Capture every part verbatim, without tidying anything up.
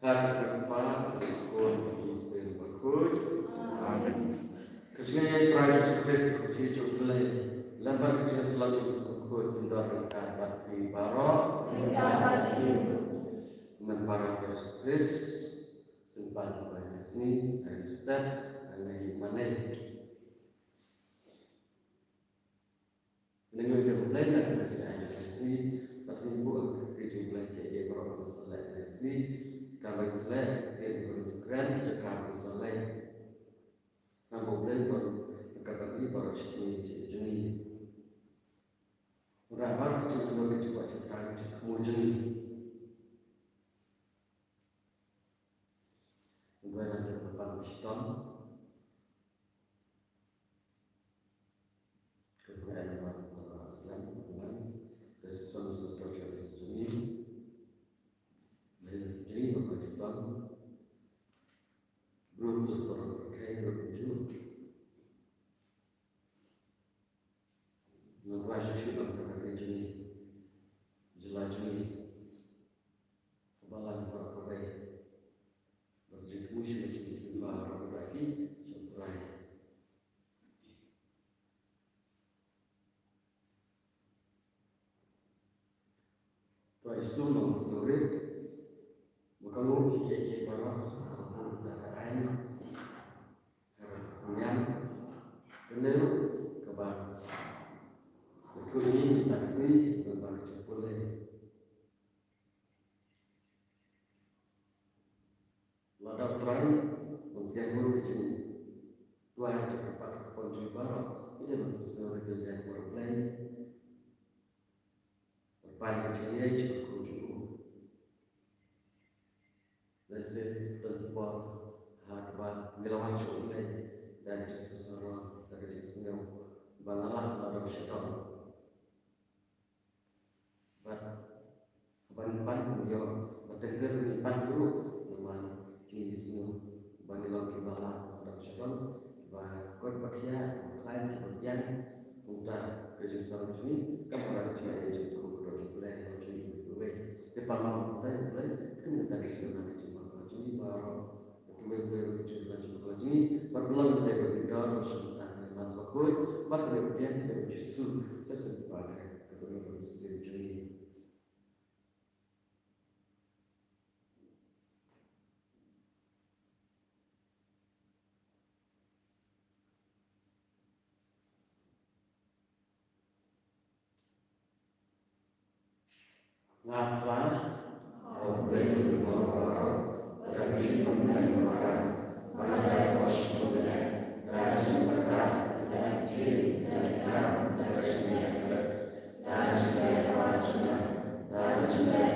Ha ka kyrteng u Kpa, bad u Khun, bad u Mynsiem Bakhuid. Amen. Ka jingïaid ïa U Trai Jisu Khrist, ka jingïeit jong U Blei, lem bad ka jingïasyllok jong U Mynsiem Bakhuid, un don ryngkat bad phi baroh. Ryngkat bad phi. Mynta U Trai Jisu Khrist, sngewbha ïa ka sngi, ïa ka step, ïa ka mane. Ngi ngeit ïa U Blei na ka jingïaid ka sngi, bad ngi buh ïa ka ktien jong U Blei ïa kiei baroh kiba sngewleh ïa ka sngi, kiba sngewleh ïa ka ktien jong U Blei, ki jaka ba sngewleh. Ngi buh U Blei ban ïa ka bynta baroh shi sngi jong ngi. Wanrah bad ka jingïaid ka jingkwah jingpyrkhat ka jingthmu jong ngi. Ngi duwai na ka bynta ba shitom. Ka bynta ba ka slem, ka bynta ka shisha shisha ka jingim. Dei na shisha jingim ba ka shitom. Briew la sor ka kai ruh ka jur. Ngi kwah shisha ban ka ri jong ngi, jylla jong ngi. Balang baroh kawei. Bad jingthmu sha ki jingthmu baroh kawei ki jingpynrai. To Jisu, nong sngewrit ba ka nguh ïa kiei kiei baroh kaba buh da ka aiñ, kaba niam, kane ruh kaba ïathuh ïa ngi mynta ka sngi, mynta ka jingpule. Lada U Trai un pdiang lut ka jingduwai jong ka kyrpad ka pon jong ngi baroh, ngi dei ban pynsngew ïa ka jingïaid bad U Blei. Ban pan ka jingïaid jong ka Khun jong u. Lehse don ki por ha kaba ngi la wan sha U Blei da ka jingsngewsarong, da ka jingsngew ba nga lah ban don sha ka. Bad haba ngi pan, ngi ïoh ba teng ter ngi pan ruh, namar ngi sngew ba ngi long kiba lah ban don sha ka, kiba koit ba khia, kiba khlaiñ, kiba biang. Kumta ka jingsarong jong ngi kam wanrah ka jingaiei jong u, ka don jong U Blei, ka don jong U Blei. Te pan lang kumta U Blei, kum ka don ka jingmut jong ngi baroh. Ka don ka jingmut jong ngi, bad ka long ka dei ka bynta ka shong tang ka Mass Bakhuid, bad ka dei ka biang ka Jisu, sa shisien ba ka don ka Jisu jong ngi. Nga phla, O Blei u Kpa baroh, ba da phi kum u nongpynïaid, ba la dei ka bor sha phi, da ka jingpyrkhat, da ka jingkyrkhu, da ka jingkyrkhu, da ka jingkyrkhu, da ka jingkyrkhu, da ka jingkyrkhu.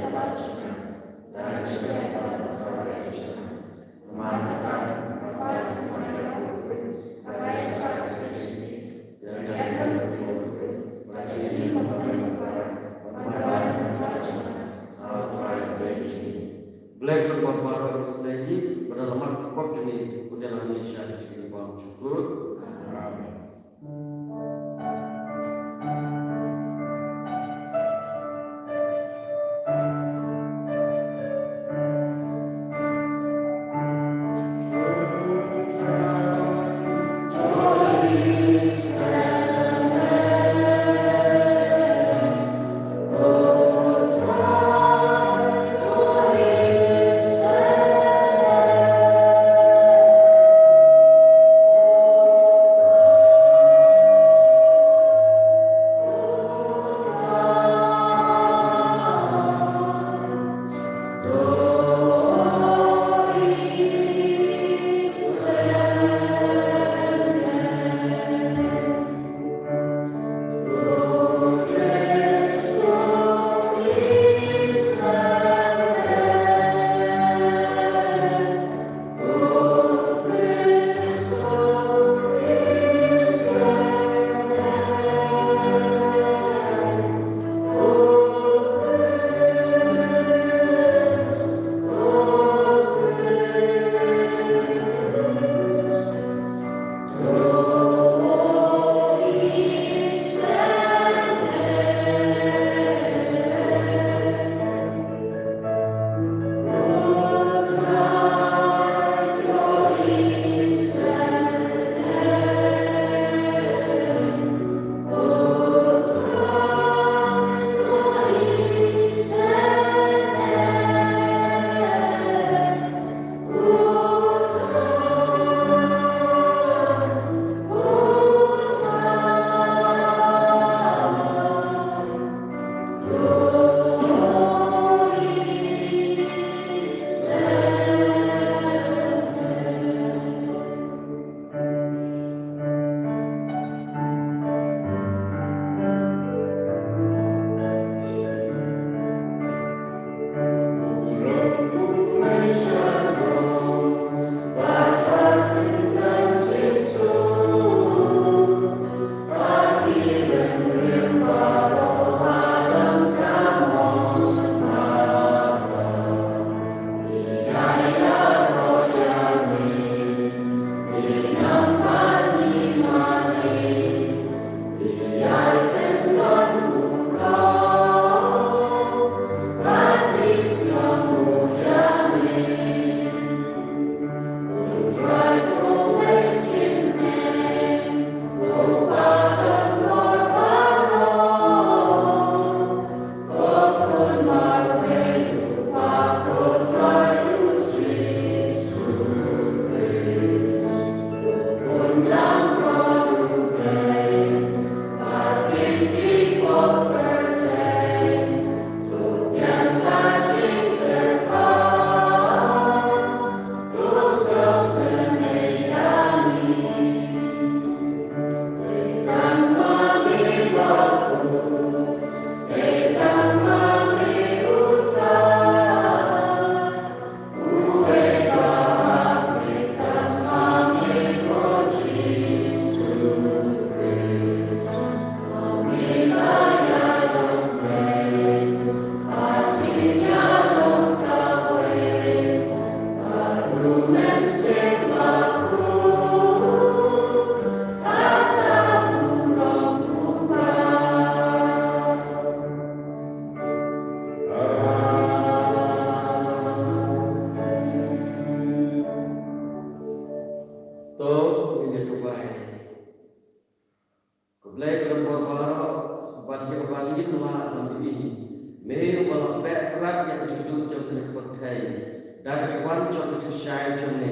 Blei u Blei baroh u sngewbha, bad da la map ka pop jong ngi, u dei la ngi sha ka jingbam jong u. Amen. Blei ba don bor baroh, bad ïa uba ngin lah ban ïohi. Me uba la peit kyrpad ïa ka jingdum jong kane ka pyrthei da ka jingwan jong ka jingshai jong me,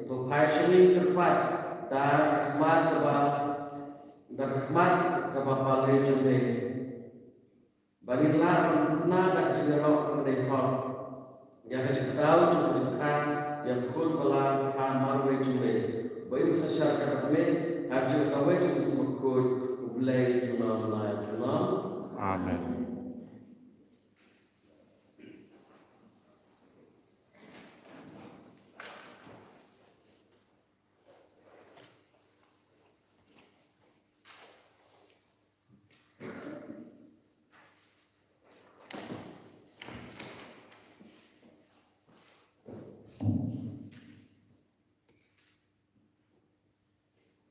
to phai sha ngi kyrpad da ka khmat kaba, da ka khmat kaba balei jong me. Ba ngin lah ban pynbna da ka jingïaroh kaba dei hok ïa ka jingkhraw jong ka jingkha ïa ka khun ba la kha marwei jong me, ba im synshar katba me, ha ka jingkawei jong U Mynsiem Bakhuid, U Blei junom la junom. Amen.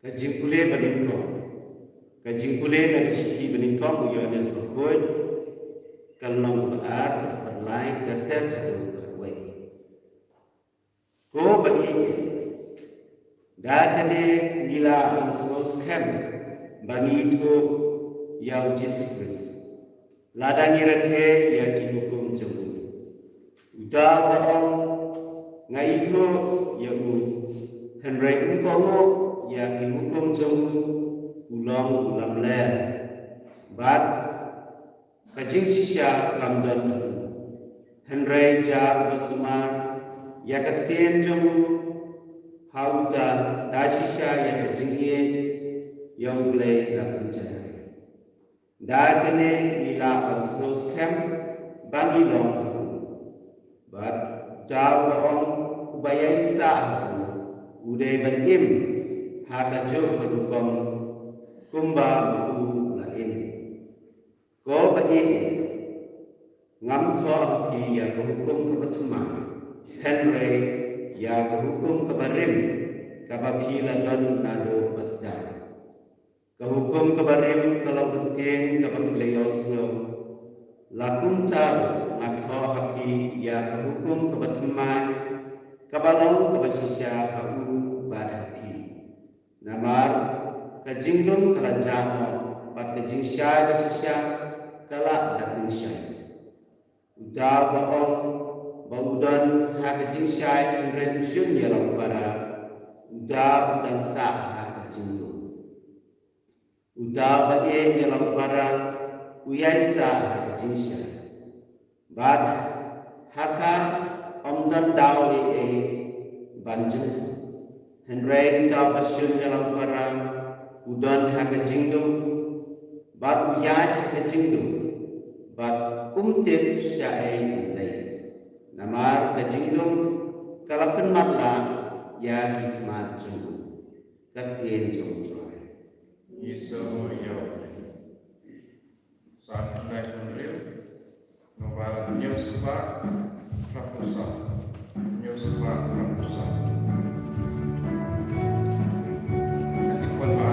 Ka jingpule banyngkong. Ka jingpule na ka shithi banyngkong u Ïoannis Bakhuid, ka lynnong ba ar, dkhot lai, ter ter haduh khatwei. Ko ba ïeit, da kane ngi lah ban sngewskhem ba ngi ithuh ïa U Jisu Khrist, lada ngi rakhe ïa ki hukum jong u. Uta uba ong, nga ithuh ïa u, hynrei um kohnguh ïa ki hukum jong u, u long u lamler, bad ka jingshisha kam don ha u. Hynrei uta uba sumar ïa ka ktien jong u, ha uta da shisha ïa ka jingïeit ïa U Blei la pynjah. Da kane ngi lah ban sngewskhem ba ngi long ha u. Bad uta uba ong, uba ïaisah ha u, u dei ban im ha kajuh ka rukom kumba ma u la im. Ko ba ïeit, ngam thoh ha phi ïa ka hukum kaba thymmai, hynrei ïa ka hukum kaba rim, kaba phi la don naduh ba sdang. Ka hukum kaba rim ka long ka ktien kaba phi la ïohsngew. La kumta ruh nga thoh ha phi ïa ka hukum kaba thymmai, kaba long kaba shisha ha u bad ha phi. Namar ka jingdum ka la jah noh, bad ka jingshai ba shisha ka la da tyngshaiñ. Uta uba ong ba u don ha ka jingshai hynrei um shym ïalam para, uta u dang sah ha ka jingdum. Uta uba ïeit ïalam para u ïaisah ha ka jingshai, bad ha ka ym don daw ei ei ban jynthoh. Hynrei uta uba shym ïalam para u don ha ka jingdum, bad u ïaid ha ka jingdum, bad um tip shaei un leit. Namar ka jingdum ka la pynmatlah ïa ki khmat jong u. Ka ktien jong U Trai. Ngi sngewbha ïa u. Sa khyndai phew hynriew, nombar hynñiew spah phra phew saw. Hynñiew spah phra phew saw. Ka dei kwan ba.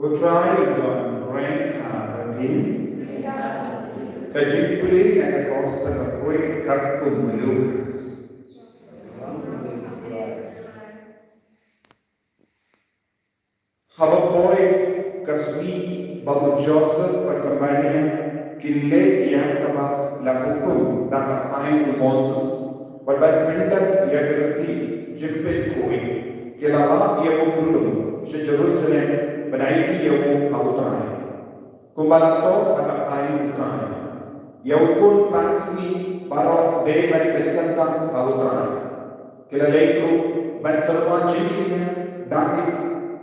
Ko Trai u don ryngkat bad phi. Ka jingpule na ka Gospel bakhuid katkum u Lukas. Haba poi ka sngi ba u Joseph bad ka Maria kin leit ïa kaba la hukum da ka aiñ u Moses, bad ban pyndep ïa ka riti jingpynkhuid, ki la rah ïa u kurlum sha Jerusalem ban aiti ïa u ha u Trai, kumba la thoh ha ka aiñ u Trai. Ïa u khun pansngi baroh dei ban pynkyntang ha u Trai. Ki la leit ruh ban tyrwa jingkylli da ki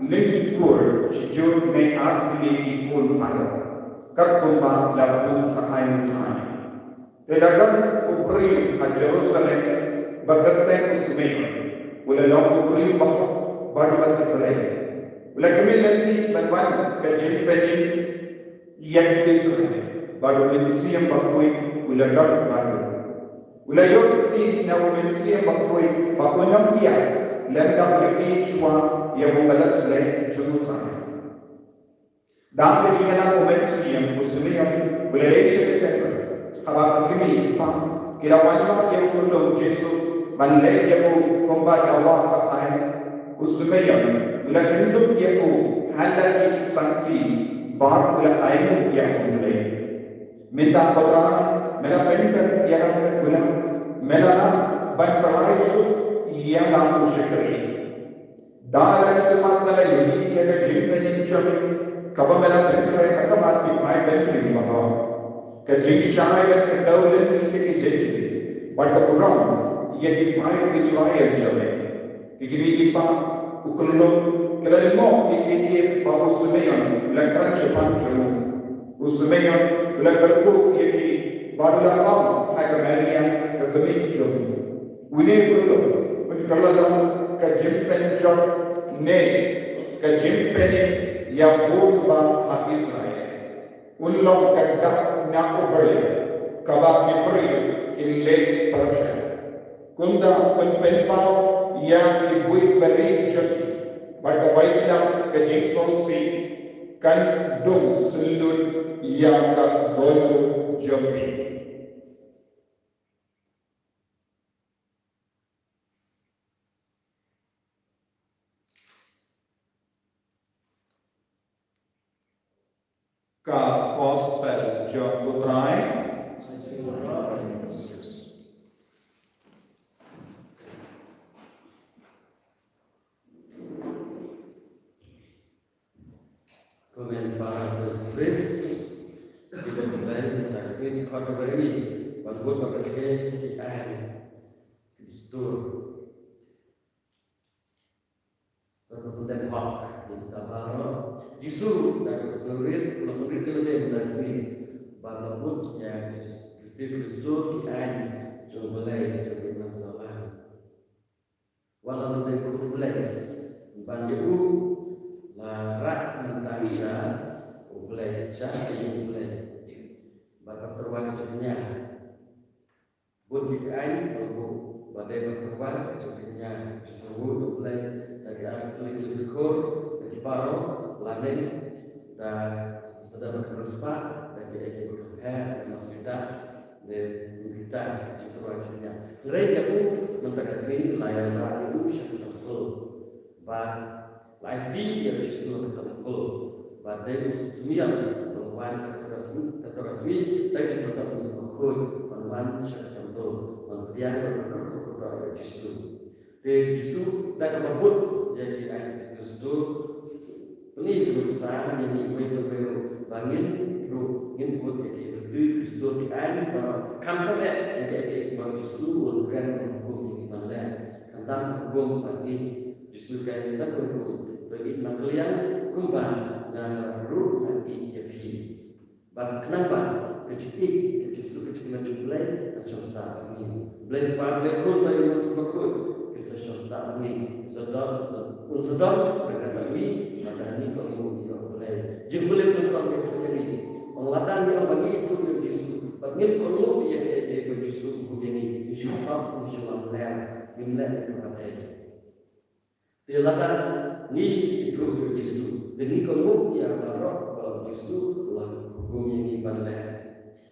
lyngkhuid shi jur ne ar tylli ki khun baroh, katkumba la buh ha ka aiñ u Trai. Te la don u briew ha Jerusalem ba kyrteng u Simeon, u la long u briew ba hok bad uba tip Blei. U la khmih lynti ban wan ka jingpynim ïa ki Israel, bad u Mynsiem Bakhuid u la don bad u. U la ïoh riti na u Mynsiem Bakhuid ba un ym ïap lymda u ïohi shuwa ïa u ba la sleh jong u Trai. Da ka jingïalam u Mynsiem, u Simeon u la leit sha ka templ. Haba ka kmie ki kpa ki la wanrah ïa u kurlum Jisu ban leit ïa u kumba dawa ka aiñ, u Simeon u la kyndup ïa u ha la ki sangti bad u la ainguh ïa U Blei. Mynta ko Trai, me la pyndep ïa la ka kular, me la lah ban pynlait suk ïa la u shakri. Da la ki khmat me la ïohi ïa ka jingpynim jong me, kaba me la pynkhreh ha khmat ki paid bynriew baroh. Ka jingshai ban kyndaw lynti ïa ki jingim bad ka burom ïa ki paid Israel jong me. Ki kmie ki kpa, u kurlum, ki la lyngngoh ïa kiei kiei ba u Simeon u la kren shaphang jong u. U Simeon u la kyrkhu ïa ki bad u la ong ha ka Maria ka kmie jong u. Une u kurlum un kylla long ka jingpynjot ne ka jingpynim ïa bun bah ha Israel. Un long ka dak na U Blei kaba ki briew kin leit pyrshah. Kumta un pynpaw ïa ki buit barieh jong ki, bad kawei pat ka jingsngewsih kan dung syndon ïa ka dohnud jong me. Ka Gospel jong U Trai. Kumne para Jisu Khrist, kita kembali kita sini di kota ini, bad bud bad ki aiñ ki dustur. Bad bud bad hok ïa kita baroh. Jisu da ka sngewrit, u la pynrit ïa lade mynta ka sngi, bad la bud ïa ki dustur, ki aiñ jong U Blei, jong ki nongïalam. Wat la u dei u Blei, ban ïa u la rah mynta sha U Blei, sha ïa U Blei. Bad ban tyrwa ka jingkñia. Bun ïa ki aiñ, bad bud ba dei ban tyrwa ka jingkñia. Jisu u ïa U Blei da ki ar tylli ki lyngkhuid, da ki baroh, lane da, da ban kynriah spah da kiei kiei ba kynriah, da masidah, ne kita ki jingtyrwa jingkñia. Hynrei ïa u mynta ka sngi la ïa rah ïa u sha ka templ. Bad la aiti ïa u Jisu ha ka templ. Bad dei u Simeon u la wan ha kato ka sngi, kato ka sngi, da ka jingpyrsad u Mynsiem Bakhuid, ban wan sha ka templ, ban pdiang bad ban kyrkhu kyrdoh ïa u Jisu. Te Jisu da kaba bud ïa ki aiñ ki dustur, pyni ïa ka nuksa ïa ngi iwei pa iwei ruh ba ngin ruh ngin bud ïa ki dustur ki aiñ baroh, khamtam eh ïa kaei kaei ba u Jisu u la kren ban hukum ïa ngi ban leh. Khamtam ka hukum ban ïeit. Jisu u kren, khamtam ka hukum ban ïeit na ka liang kumba nga ruh nga ïeit ïa phi. Bad khnang ba ka jingïeit, ka jingsuk, ka jingkmen jong U Blei kan shong sah bad ngi. Blei Kpa, Blei Khun, Blei Mynsiem Bakhuid kin sa shong sah bad ngi. Sa don, sa, un sa don ryngkat bad ngi, lada ngi kohnguh ïa U Blei. Jingpynim nyngkong ka ïathuh ïa ngi. Ong lada ngi ong ba ngi ïathuh ïa U Jisu bad ngim kohnguh ïa kaei kaei ba U Jisu u hukum ïa ngi, ngi shu pop, ngi shu lamler, ngim leh ïa kaba dei. Te lada ngi ïathuh ïa U Jisu, Te ngi kohnguh ïa baroh ba u Jisu u la hukum ïa ngi ban leh.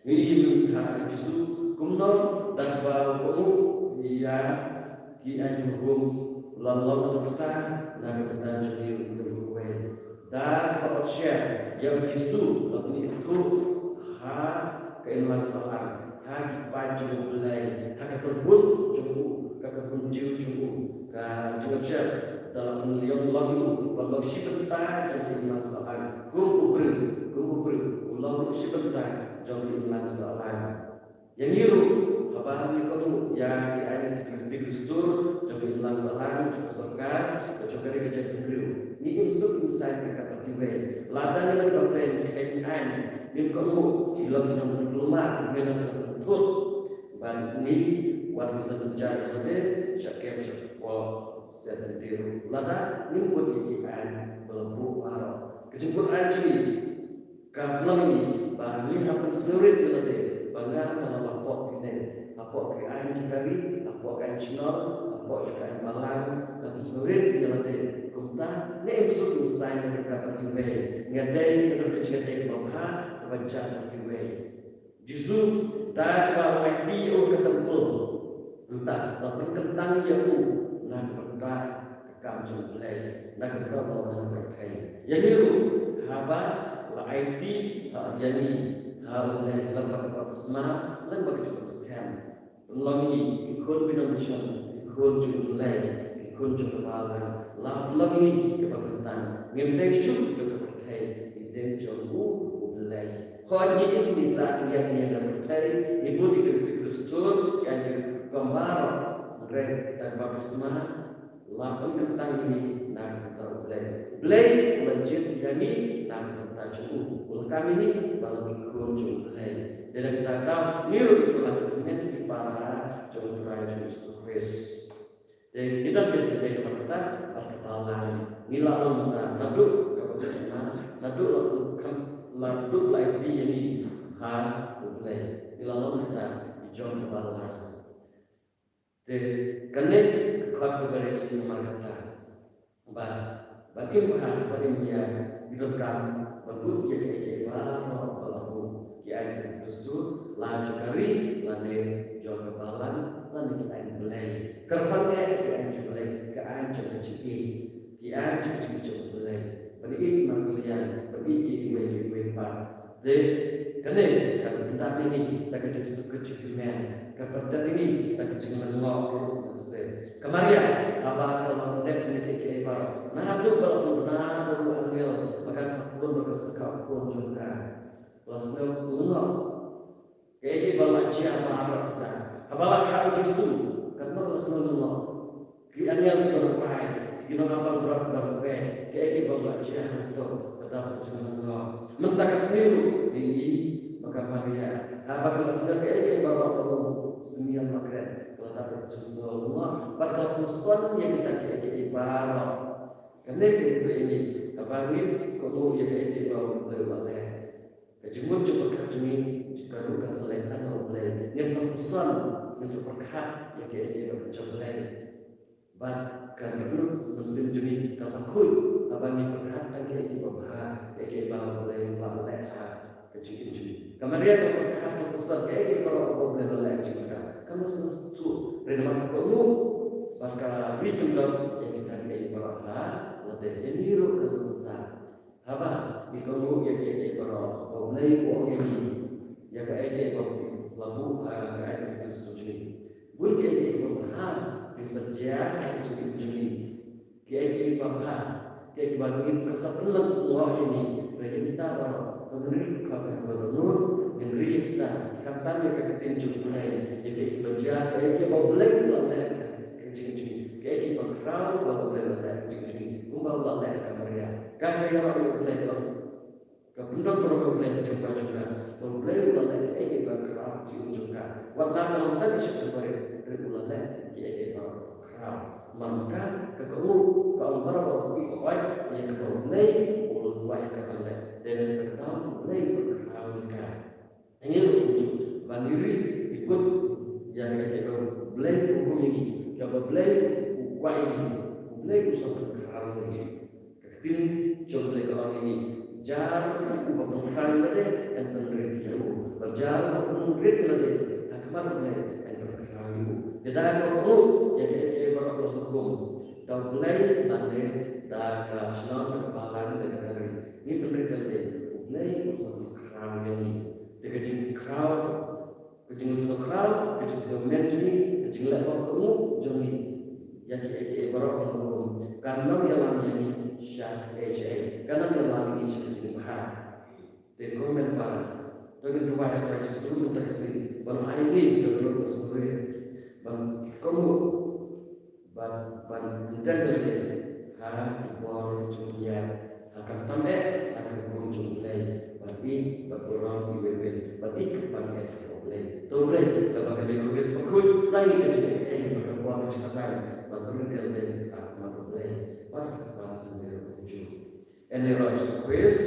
Ngi ïohi mynta ha u Jisu kumno, da kaba u kohnguh ïa ki aiñ ki hukum, u la long nuksa na ka bynta jong ngi ruh kiwei. Da kaba u shah ïa u Jisu, la pynithuh ha ka imlang sahlang, ha ki paid jong U Blei, ha ka kynhun jong u, ka kynhun Jiw jong u, ka jingïasyllok da la pynlong ïa u ban long shi bynta jong ka imlang sahlang. Kum u briew, kum u briew, u long ruh shi bynta jong ka imlang sahlang. Ïa ngi ruh, haba ngi kohnguh ïa ki aiñ ki dustur jong ka imlang sahlang, jong ka sorkar, jong ka ri ka jaitbynriew, ngi im suk im saiñ ryngkat bad kiwei. Lada ngi leit ban peit ki aiñ, ngim kohnguh, ki long ki nongpynkulmar, ki long ki nongpynthut. Bad ngi, wat ngi sa jynjar ïa lade sha kem sha kpoh, sha lynti ruh, lada ngim bud ïa ki aiñ ba la buh baroh. Ka jingbud aiñ jong ngi ka pynlong ïa ngi ba ngi hap ban sngewrit ïa lade ba nga nga la hapoh kine, hapoh ki aiñ ki kari, hapoh ki aiñ shnong, hapoh ki aiñ balang, nga ban sngewrit ïa lade. Kumta nga im suk im saiñ ryngkat bad kiwei, nga dei, nga don ka jingïadei kaba bha kaba jan bad kiwei. Jisu, da kaba la aiti ïa u ha ka templ, mynta la pynkyntang ïa u na ka bynta ka kam jong U Blei, na ka bynta u long u nongpyrthei. Ïa ngi ruh, haba la aiti ha ïa ngi ha U Blei lyngba ka baptisma, lyngba ka jingpynskhem, pynlong ïa ngi ki khun bneng bishar, ki khun jong U Blei, ki khun jong ka balang. La pynlong ïa ngi kiba kyntang, ngim dei shuh jong ka pyrthei, ngi dei jong U Blei. Hooid, ngi im, ngi sah, ngi ïeng, ngi ïeng na pyrthei, ngi bud ïa ki dustur, ki aiñ ki rukom baroh, hynrei da ka baptisma la pynkyntang ïa ngi na ka bynta U Blei. U Blei u la jied ïa ngi na ka bynta jong u, u la kam ïa ngi ban long ki khun jong U Blei. Dei na kata ka daw ngi ruh ngi kwah ban kmen ki para jong U Trai jong ngi Jisu Khrist. Te ngi don ka jingïadei kaba ryngkat bad ka balang. Ngi la long mynta naduh ka baptisma, naduh la pynkham, naduh la aiti ïa ngi ha U Blei. Ngi la long mynta ki jong ka balang. Te kane ka khot kaba ri ngi namar kata ba ban im bha, ban im ïa, ngi donkam ban bud ïa kiei kiei baroh ba la buh, ki aiñ ki dustur, la jong ka ri lane jong ka balang lane ki aiñ Blei. Kyrpang eh ki aiñ jong Blei, ki aiñ jong ka jingïeit, ki aiñ jong ka jingïeit jong Blei. Ban ïeit markylliang, ban ïeit ïa iwei ïa iwei pat. Te kane kan pyndap ïa ngi da ka jingsuk ka jingkmen, kan pyndap ïa ngi da ka jinglyngngoh ruh. Ka Maria, haba ka la pyndep ïa kiei kiei baroh, naduh ba la pynbna da u angel ba kan sa pun, ba kan sa kha u khun jong ka, la sngew lyngngoh. Kaei kaei ba la jia baroh kita. Haba la kha u Jisu, katno la sngew lyngngoh. Ki angel kiba rwai, ki nongabang baroh kiba rwai, kaei kaei ba la jia hangto, ka dap ka jinglyngngoh. Mynta ka sngi ruh, ïohi ba ka Maria, haba ka la sngew kaei kaei baroh, ka la sngew ïa ka kren, ka la dap ka jingsngew lyngngoh. Bad ka la pynsan ïa kita kiei kiei baroh. Kane ka ïathuh ïa ngi, haba ngi kohnguh ïa kaei kaei ba U Blei u la leh, ka jingmut jingpyrkhat jong ngi ka ruh kan sa leit tang ha U Blei. Ngin sa pyrshang, ngin sa pyrkhat ïa kaei kaei ba ka jong U Blei. Bad ka jingmut mynsiem jong ngi kan sa khuid haba ngi pyrkhat tang kaei kaei ba bha, kaei kaei ba U Blei u la leh ha ka jingim jong ngi. Ka Maria ka pyrkhat, ka pyrshang kaei kaei ba U Blei u la leh ha ka jingim jong ka. Ka mut sngewthuh, hynrei namar ka kohnguh bad ka ri kyndon ïa kita kiei baroh ha lade. Ïa ngi ruh kan kumta. Haba ngi kohnguh ïa kiei kiei baroh ba U Blei u ong ïa ngi, ïa kaei kaei ba la buh ha ka Ain Kyntu Soh jong ngi. Bun kiei kiei kiba bha kin sa jia ha ka jingim jong ngi. Kiei kiei kiba bha, kiei kiba ngin, kan sa pynlong ïa ngi. Hynrei ïa kita baroh, ba ngin ri ka ba ba ngin ri ïa kita, khamtam ïa ka ktien jong U Blei, ïa kiei kiba jia, kiei kiei ba U Blei u la leh ha ka jingim jong ngi. Kiei kiei kiba khraw ba U Blei u la leh ha ka jingim jong ngi, kumba u la leh ha ka Maria. Ka ka ïaroh ïa U Blei ka long, ka pyndon burom ïa U Blei ha ka jingim jong ka. Ba U Blei u la leh kiei kiei ba khraw ha ka jingim jong ka. Wat la ka long tang ka shakri barit, hynrei u la leh kiei kiei ba khraw. Namar ka, ka kohnguh, ka ong baroh ba u kwah ïa kaba U Blei u la kwah ïa ka ban leh. Dei na kata ka daw U Blei u pynkhraw ïa ka. Ngi ruh kumjuh, ba ngi ri, ngi put ïa kaei kaei ba U Blei u hukum ïa ngi, kaba U Blei u kwah ïa ngi, U Blei u sa pynkhraw ïa ngi. Ka ktien Jong U Blei ka ong ïa ngi, jar uba pynkhraw ïa lade, yn pynrit ïa u. Bad jar uba pynrit ïa lade ha khmat U Blei, yn pynkhraw ïa u. Te da kaba nguh ïa kiei kiei baroh ba la hukum da U Blei lane da ka shnong, da ka balang, da ka ri, ngin pynrit ïa lade, U Blei un sa pynkhraw ïa ngi. Te ka jingkhraw, ka jingsngewkhraw, ka jingsngewmyntoi, ka jingleh bor ka nguh jong ngi ïa kiei kiei baroh ba la hukum, kan ym ïalam ïa ngi sha kaei kaei, kan ym ïalam ïa ngi sha ka jingbha. Te ko hynmen para, to ngin duwai ha U Trai Jisu mynta ka sngi ban ai ïa ngi ka dohnud ka sngewbha ban kohnguh bad ban kyntang lade ha ki bor jong U Blei, ha ka tam eh ha ka hukum jong U Blei, ban ïeit bad burom iwei pa iwei, ban ïeit bad ban eh ha U Blei. To U Blei, kaba ka dei U Khrist bakhuid, ai ka jingaiei bad ka bor jong ka bor, ban pynlong ïa lade ha khmat U Blei bad ha khmat U Blei ruh kumjuh. Ïa U Trai Jisu Khrist.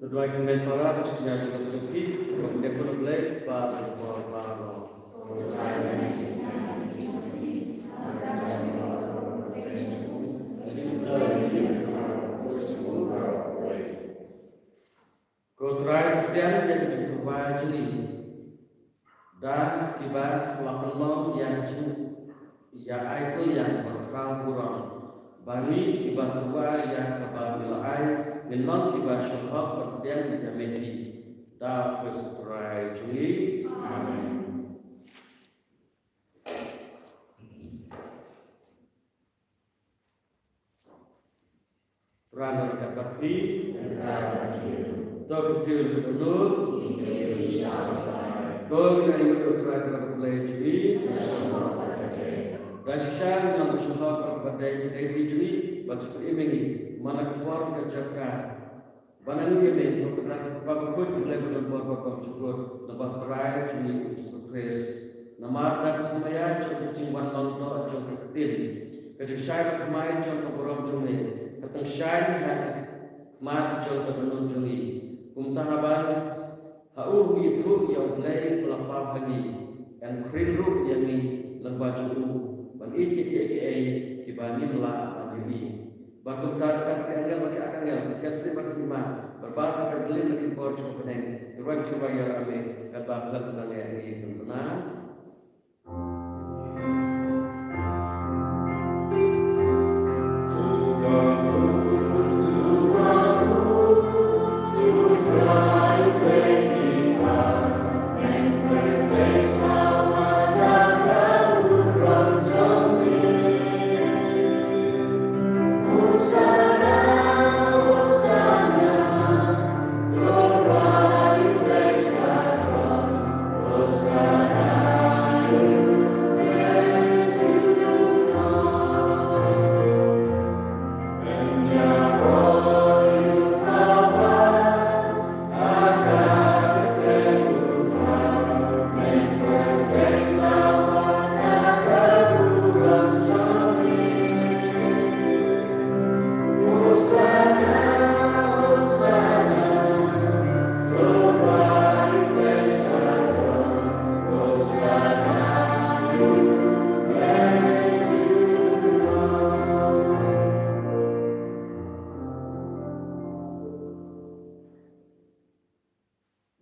To duwai kynmaw para, to kynmaw jingkyrkhu, to kynmaw U Blei, Kpa bad Kynrad bad Kynrad. Pdiang ïa ka jingtyrwa jong ngi da kiba la pynlong ïa ka jing, ïa ai kylliang bad khraw burom, ba ngi kiba tyrwa ïa kaba ngi la ai ngin long kiba sngewhok ban pdiang ïa me hi. Da U Khrist U Trai jong ngi. Amen. Trai Nongïalam bad phi. To kyntiew ka dohnud. To ngin ïa U Trai ka Blei jong ngi. Da shisha ngi long ka shnong ka ba dei ka dei jong ngi bad shu im ïa ngi man la ka por ka jaka. Ba nang ïa me ko Kynrad Kpa bakhuid, U Blei ba don bor bad bymjukut, namar U Trai jong ngi U Jisu Khrist. Namar da ka jingmaïa jong ka jingwan long doh jong ka ktien, ka jingshai bathymmai jong ka burom jong me, ka tyngshaiñ ha ka khmat jong ka dohnud jong ngi. Kumta haba ha u ngi ïathuh ïa U Blei uba la paw ha ngi, yn khring ruh ïa ngi lyngba jong u ban ïeit ïa kiei kiei kiba ngim lah ban ïohi. Bad kumta ryngkat ki angel bad ki arkangel, ki kynthei bad ki hima, bad baroh kiba ïaid lem na ki bor jong ka bneng, ki rwai ka jingïarap ïa me, katba khlem sangeh ngi. Khublei.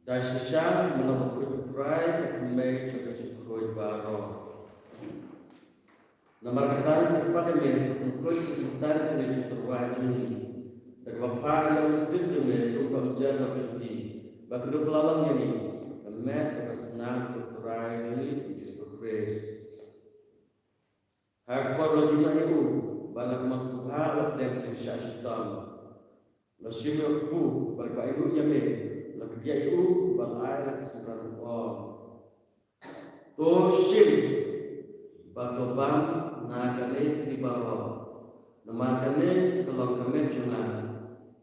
Da shisha, me long bakhuid, ko Trai, ka kynmaw jong ka jingkhuid baroh. Namar kata, ngi kyrpad ïa me, to khuid ka jingtang ka jingtyrwa jong ngi da kaba phah ïa u Mynsiem jong me, kumba u jar na jong ngi, ba kin dup la long ïa ngi ka met bad ka snam jong u Trai jong ngi U Jisu Khrist. Ha ka por la jngai ïa u, ba la kynmaw sngewbha, la pdiang ka jingshah shitom, la shim ïa u kpu, bad ba ainguh ïa me, la kdiah ïa u, bad la ai la ka synran, u ong: To shim bad to bam na kane phi baroh, namar kane ka long ka met jong nga,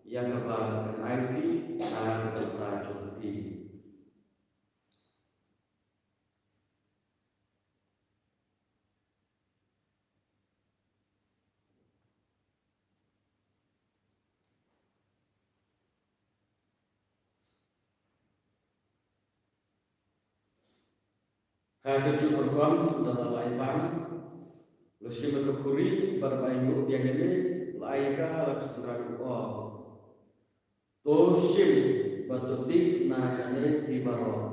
ïa kaba ngan aiti na ka bynta jong phi. Ha kajuh ka rukom, ynda la ai bam, la shim ïa ka khuri, bad ba ainguh biang ïa me, la ai ïa ka ha la ka synran, u ong: To shim bad to tih na kane phi baroh,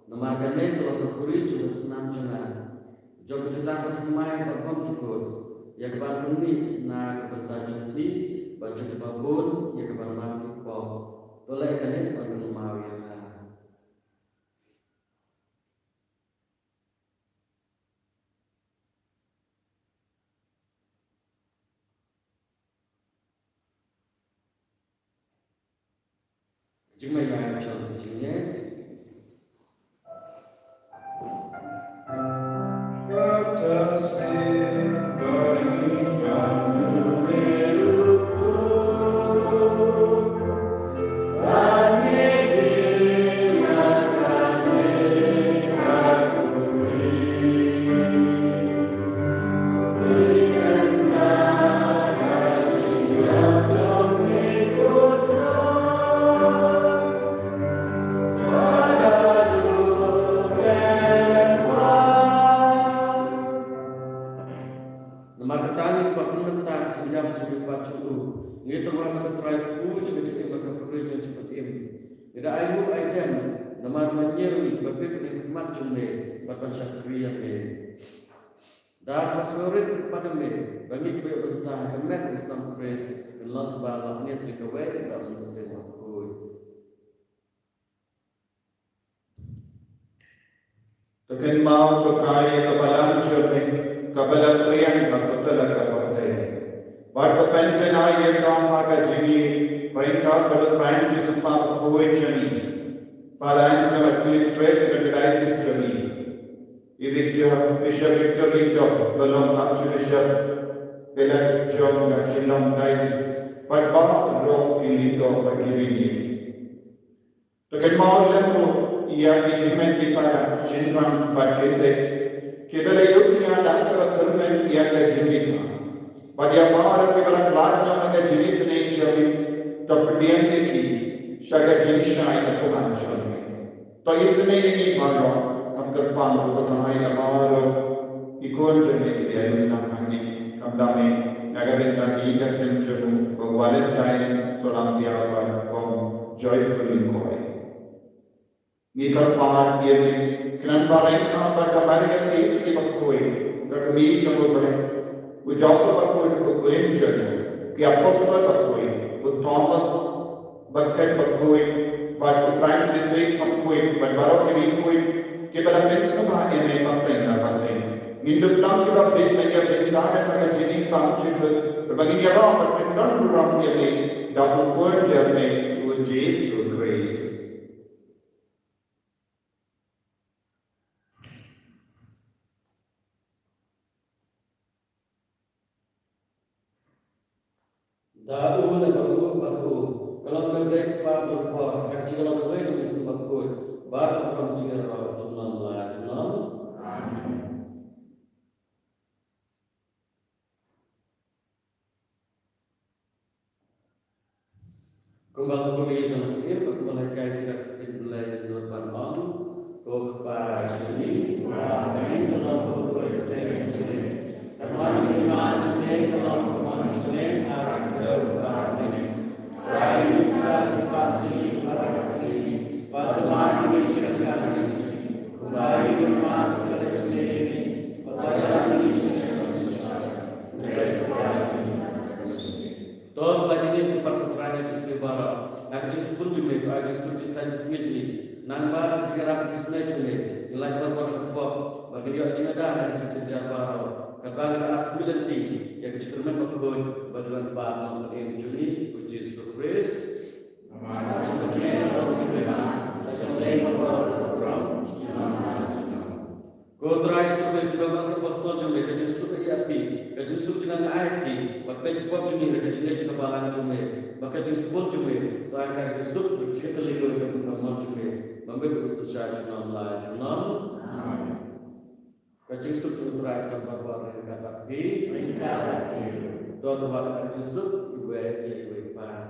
namar kane ka long ka khuri jong ka snam jong nga, jong ka jutang bathymmai bad bymjukut, ïa kaban pynmih na ka bynta jong phi bad jong kiba bun, ïa kaban map ki pop. To leh kane ban kynmaw ïa nga. Jingmaïa jong ka jingngeit. jong me bad ban shakri ïa me. Da ka sngewrit kyrpad ïa me ba ngi kiba ïoh bynta ha ka met u Khrist ngin long kiba la pynïaid ïa kawei ka mynsiem bakhuid. To kynmaw ko Trai ïa ka balang jong me kaba la pdiang ha satlak ka pyrthei. Bad to pynjanai ïa ka ha ka jingïaryngkat bad u Francis u Papa bakhuid jong ngi, Father Anselm, Administrator of the Diocese jong ngi, i Victor, Bishop Victor Lyngdoh ba long Archbishop Elect jong ka Shillong Diocese, bad baroh ki lyngdoh bad ki rynïeng. To kynmaw lem ruh ïa ki hynmen ki para, shynrang bad kynthei kiba la ïoh ïa ka kaba kyrmen ïa ka jingmihpat. Bad ïa baroh kiba la khlad noh ha ka jingisynei jong me, to pdiang ïa ki sha ka jingshai ka kyrdan jong me. To isynei ïa ngi baroh, kam kyrpang ruh ko Trai ïa baroh i khun jong me kiba ïadon lang hangne, khamtam eh na ka bynta ka ïing ka sem jong u Valentine Solamthiah bad Kong Joyful Lyngkoi. Ngi kyrpad ïa me, khnang ba ryngkat bad ka Maria Theisotti bakhuid, ka kmie jong U Blei, u Joseph bakhuid u kurim jong ngi, ki apostol bakhuid, u Thomas bakhuid, bakhuid, bad u Francis bakhuid, bad baroh ki riewkhuid kiba la pynsngewbha ïa me pateng la pateng. Ngin dup tang kiba bit ban ïa bynta ha ka jingim bymjukut, ba ngin ïaroh bad pyndon burom ïa me da u Khun jong me u Jisu Khrist. Da u lem bad u, bad u, ka long kaba ïeit kaba bun por, ha ka jingïaroh kawei jong u Mynsiem Bakhuid, bad ka burom jingïaroh junom la junom. Amen. Kumba ka kmie ka long im, kumba la hikai ïa ka ktien Blei, ngi donkam ban ong: Ko Kpa jong ngi uba ha bneng, ka long bakhuid ka kyrteng jong me. Kan wan ka hima jong me, kan long ka mon jong me ha ka khyndew ba ha bneng. Trai, ïa kata ka jingpynpaw jong ngi ha ka sngi, bad to ai ïa ngi ka jingim, kumba ngi pynpaw ïa ki ba la sngewsih ïa ngi, bad to ïalam ïa ngi sha ka jingpynshoi. To pynlait ïa ngi, ko Trai, na ka jingthmu baroh, na ka jingsbun jong me, to ai jingsuk jingsaiñ ka sngi jong ngi, khnang ba na ka jingïarap ka jingisynei jong me, ngin lait bor bor na ka pop, bad ngin ïoh jingada na ka jingjynjar baroh, katba ngi la ap khmih lynti ïa ka jingkyrmen bakhuid bad jong u Nongpynim jong ngi, u Jisu Khrist. Namar ka jong me ka long ka kyrmen, ka jong me ka bor, ka burom, junom la junom. Ko Trai Jisu Khrist, ba la ong ha ki apostol jong me, ka jingsuk ngi ai ïa phi, ka jingsuk jong nga nga ai ïa phi, bad peit ki pop jong ngi da ka jingngeit jong ka balang jong me, bad ka jingsbun jong me, to ai ka jingsuk bad ka jingkyrkhu ïa ka mon jong me, ba ngin ïoh synshar junom la junom. Amen. Ka jingsuk jong U Trai kan bor bor ryngkat bad phi. Ryngkat bad phi. To, to wad ka jingsuk iwei ïa iwei pat.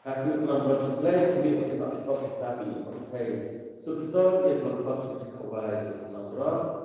Ha ka kyrteng jong U Blei, kmie bad kiba ap ïa ka pop, sngewbha ban pynthei. Suk ito ïa ka khot jong ka jingkhawai jong u nongpynïaid.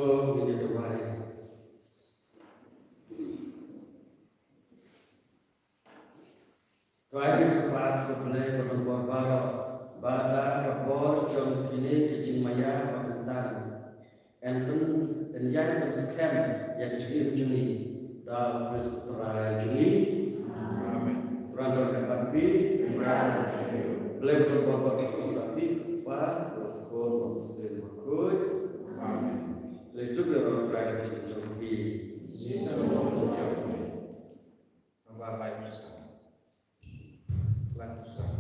Ngin ïa duwai. To ai ïa ka pat ka Blei ka don bor baroh, ba da ka bor jong kine ki jingmaïa ba kyntang, yn pyn, yn ïai pynskhem ïa ka jingim jong ngi da u Khrist u Trai jong ngi. Amen. Trai don bad phi. Amen. Blei ka don bor baroh, ka don bad phi, ka Kpa, ka Khun, ka Mynsiem Bakhuid. Amen. Blei Jisu, Blei u Trai, ka jingim jong phi. Namba lai phew san. Lai phew san.